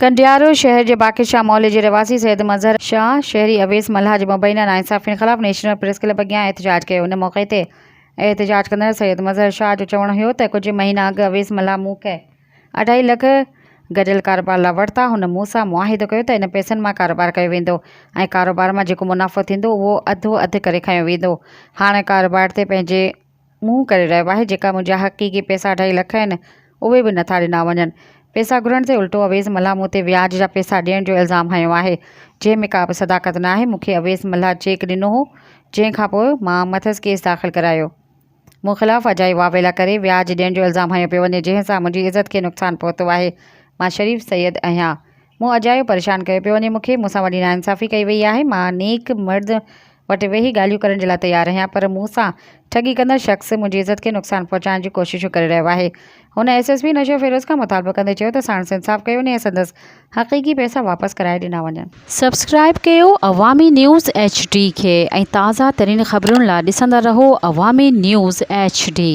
ڪنڊيارو شهر جي باقر شاهه محلي جي رهواسي سيد مظهر شاهه شهري اويس ملاح جي مبينا ناانصافين خلاف نيشنل پريس ڪلب اڳيان احتجاج ڪيو. ان موقعي تي احتجاج ڪندڙ سيد مظهر شاهه جو چوڻ هيو ته ڪجهه مهينا اڳ اويس ملاح مون کي اڍائي لک گڏيل ڪاروبار لاء ورتا، هن مون سان معاهدو ڪيو ته ان پئسن مان ڪاروبار ڪيو ويندو ۽ ڪاروبار مان جيڪو منافعو ٿيندو اهو اڌو اڌ ڪري کنيو ويندو، هاڻ ڪاروبار تي پنهنجي منهن ڪري رهيو آهي، جيڪا منهنجا حقيقي پئسا اڍائي لک آهن، اهي به نٿا ڏنا وڃن. پئسا گهرڻ تي الٽو اويس ملاح مون تي وياج جا پئسا ڏيڻ جو الزام هنيو آهي، جنهن ۾ ڪا به صداقت نه آهي، مون کي اويس ملاح چيڪ ڏنو هو، جنهن کان پوء مان مٿس ڪيس داخل ڪرايو. مون خلاف اجائي واويلا ڪري وياج ڏيڻ جو الزام هنيو پيو وڃي، جنهن سان منهنجي عزت کي نقصان پهتو آهي، مان شريف سيد آهيان. مون اجايو پريشان ڪيو پيو وڃي، مون کي مون سان وڏي ناانصافي ڪئي وئي آهي، مان نيڪ مرد وٽ ويهي ڳالهيون ڪرڻ جي لاء تيار آهيان پر مون سان ٺڳي ڪندڙ شخص منهنجي عزت کي نقصان پهچائڻ جون ڪوششون ڪري رهيو آهي. هن ايس ايس پي نشو فيروز کان مطالبو ڪندي چيو ته ساڻس انصاف ڪيو وڃي ۽ سندس حقيقي پئسا واپس ڪرائي ڏنا وڃن. سبسڪرائيب ڪيو عوامي نيوز ايڇ ڊي کي ۽ تازه ترين خبرن لا ڏسندا رهو عوامي نيوز ايڇ ڊي.